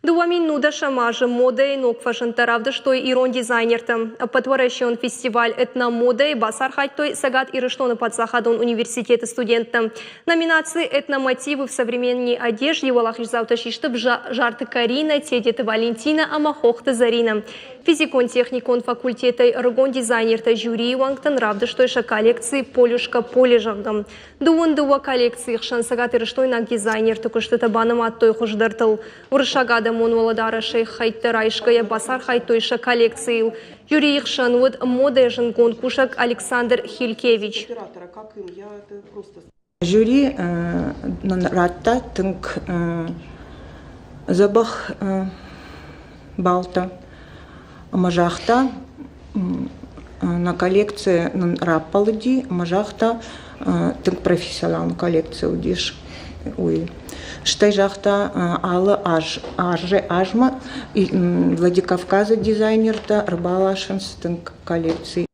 2019 азы модӕйы ног фӕзындтӕ равдыстой ирон дизайнертӕ. Ӕппӕтуӕрӕсеон фестиваль «Этномодӕ»-йы бацархайдтой Цӕгат Ирыстоны паддзахадон университеты студенттӕ. Номинаци «Этномотивы в современной одежде» уӕлахиздзаутӕ систы Бзарты Каринӕ, Тедеты Валентинӕ ӕмӕ Хохты Зӕринӕ. Физикон-техникон факультетӕй ӕрыгон дизайнертӕ жюрийы уӕнгтӕн равдыстой сӕ коллекци «Полюшка поле», зӕгъгӕ. 22 коллекцийы хсӕн цӕгатирыстойнаг дизайнерты куыстытӕ банымадтой хуыздӕртыл. Уырыссаг адӕмон уӕлӕдарӕсӕй хӕйттӕ райсгӕйӕ бацархайдтой сӕ коллекцийыл. Жюрийы хсӕн уыд модӕйы зындгонд кусӕг Александр Хилькевич. Жюри нын радта тынг дзӕбӕх баллтӕ ӕмӕ загъта, нӕ коллекци нын раппӕлыди ӕмӕ загъта, тынг профессионалон коллекци уыдис уый. Стӕй загъта, алы аз азмӕ Владикавказы дизайнертӕ ӕрбаласынц тынг коллекци.